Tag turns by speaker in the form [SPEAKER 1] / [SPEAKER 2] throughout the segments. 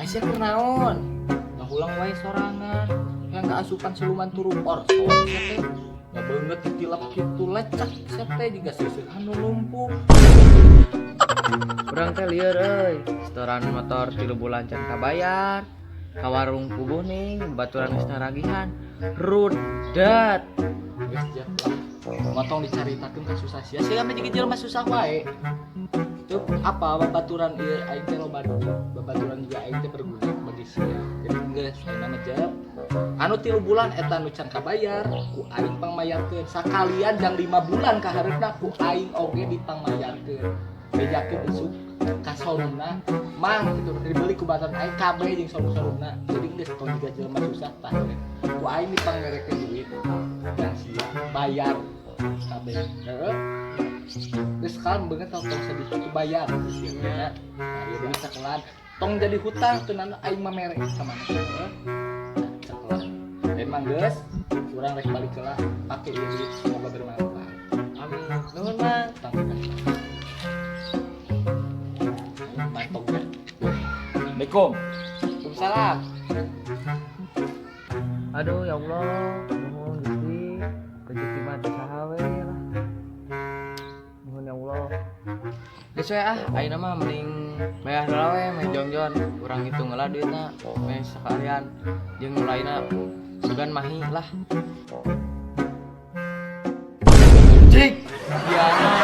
[SPEAKER 1] Sia keur naon? Ngahulang wae sorangan. Yang kaasupan siluman turu orso sia teh. Ngabeungeut ditilep kitu lecek sia teh jiga seuseuhan nu lumpuh.
[SPEAKER 2] Urang teh lieur euy. Setoran motor 3 bulan can kabayar. Ka warung puguh ning baturan geus naragihan. Rudet.
[SPEAKER 1] Geus jap lah. Motong dicaritakeun ka susah sia. Sia mah jiga jelema susah wae. Tuh apa babaturan ieu aing teh loba duit. Babaturan juga aing teh berguna bagi sia. Jadi geus ayeuna mah jap. Anu 3 bulan eta nu can kabayar ku aing pangmayarkeun. Sakalian jang 5 bulan ka hareupna ku aing oge dipangmayarkeun. Bejakeun isuk ka showroomna mang kitu dibeli ku baturan aing kabeh jeung showroom-showroomna. Jadi geus tong jiga jelema susah tah. Ku aing dipangmerekeun duit dan sia bayar kabeh. Heeh. Geus kalem beungeut tong sedih kitu bayar geus ieu teh nya. Nah, ieu duit sakelan tong jadi hutang teu aing mah mere ka maneh. Heeh. Nah, sakelan. Emang geus urang rek balik heula pake ieu duit semoga bermanfaat.
[SPEAKER 2] Amin. Nuhun, Mang.
[SPEAKER 1] Tang. Mantap ya. Assalamualaikum.
[SPEAKER 2] Waalaikumsalam. Aduh ya Allah, nuhun Gusti. Rezeki mah teu saha we lah. Nuhun ya Allah. Geus we ah, ayeuna mah mending bayar heula we meh jongjon. Urang hitung heula duitna meh sakalian jeung nu lainna sugan mahi lah. Cik, diana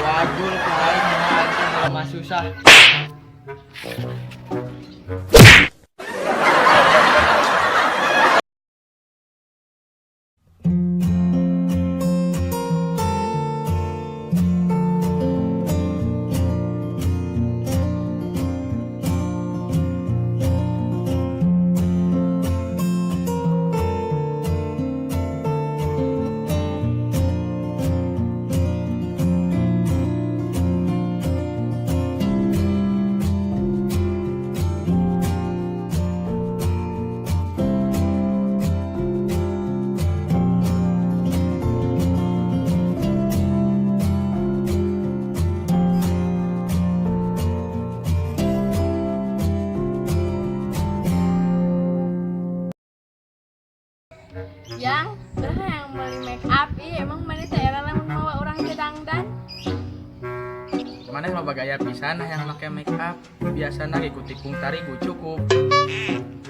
[SPEAKER 2] wagul ka aing mah jelema susah.
[SPEAKER 3] Yang berapa yang beli make up? Ih, emang mana teh era lamun mawa urang teh dangdan.
[SPEAKER 4] Maneh loba gaya pisan yang make make up. Biasana ge ku tikung tarigu cukup.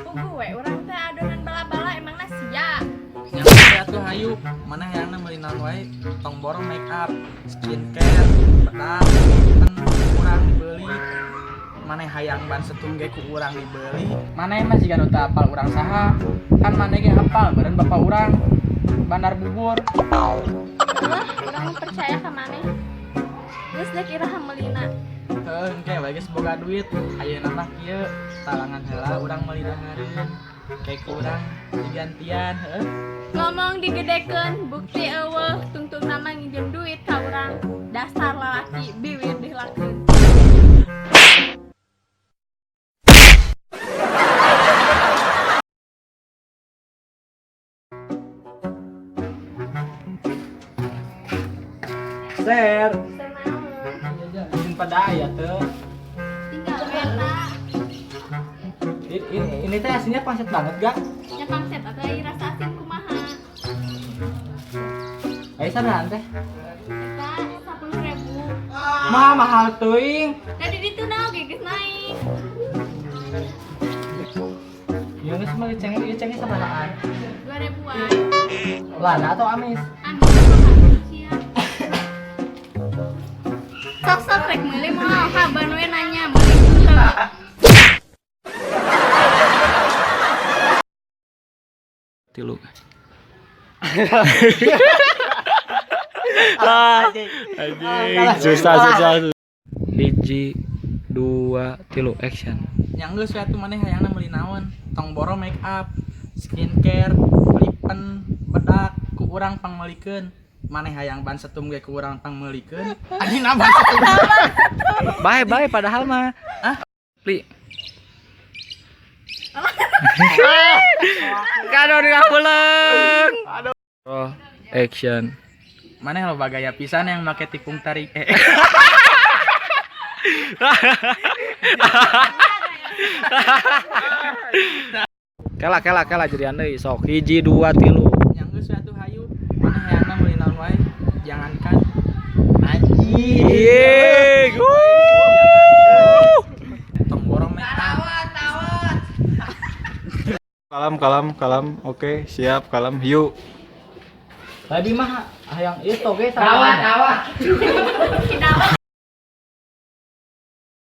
[SPEAKER 3] Puguh we urang teh adonan bala-bala emangna sia.
[SPEAKER 4] Nya teh atuh hayu, maneh hayangna meuli naon wae, tong borong make up, skincare, bedak, kan urang dibeli. Maneh hayang ban setum ge ku urang dibeli. Maneh mah jiga nu teu apal urang saha. Kan maneh ge hafal meureun bapak urang bandar bubur.
[SPEAKER 3] Heuh, urang mah percaya ka maneh. Geus dek iraha meulina.
[SPEAKER 4] Heuh, engke we geus boga duit. Ayeuna mah kieu, talangan heula urang meuli dahareun. Kayak ku urang digantian, heuh.
[SPEAKER 3] Ngomong digedekeun, bukti eueuh, tungtung nama nginjem duit ka urang. Dasar lalaki biwir dilakeun.
[SPEAKER 1] Ser.
[SPEAKER 3] Senaon.
[SPEAKER 1] Izin pada aya teu.
[SPEAKER 3] Tinggal eta.
[SPEAKER 1] Ini teh asinnya pangset banget gak?
[SPEAKER 3] Nya pangset atuh ieu rasa asin kumaha?
[SPEAKER 1] Ayo sabarahan teh?
[SPEAKER 3] Eta 10.000.
[SPEAKER 1] Mah mahal teuing.
[SPEAKER 3] Tadi ditu naon ge geus naik.
[SPEAKER 1] Ieu geus mah cengeng, ieu cengeng sabarahaan?
[SPEAKER 3] 2.000-an.
[SPEAKER 1] Lana atau amis?
[SPEAKER 3] Amis mah sia. Sok-sok rek meuli moal kaban we nanya meuli henteu.
[SPEAKER 1] Tilu.
[SPEAKER 2] Anjing, susah susah.
[SPEAKER 1] 1, 2, 3, action.
[SPEAKER 4] Yang geus we atuh maneh hayangna meuli naon? Tong boro make up, skincare, lipen, bedak ku urang pangmeulikeun. Maneh hayang ban setum ge ku urang pangmeulikeun. Anjing ban setum.
[SPEAKER 1] Bye bye padahal mah.
[SPEAKER 4] Hah?
[SPEAKER 1] Li. Kado ngahuleung. Oh, action.
[SPEAKER 4] Maneh loba gaya pisan yang make tipung tarik.
[SPEAKER 1] Kela kela kela, jadian deui sok, hiji dua tilu.
[SPEAKER 4] Nya geus we atuh, hayu. Maneh hayangna meuli naon wae? Jangankan
[SPEAKER 1] Yeay. Wuh.
[SPEAKER 4] Tong borong make up.
[SPEAKER 5] Kalem, kalem, kalem. Oke, siap, kalem. Yuk.
[SPEAKER 1] Tadi mah hayang itu oge. Tawat, tawat.
[SPEAKER 3] Kidawa.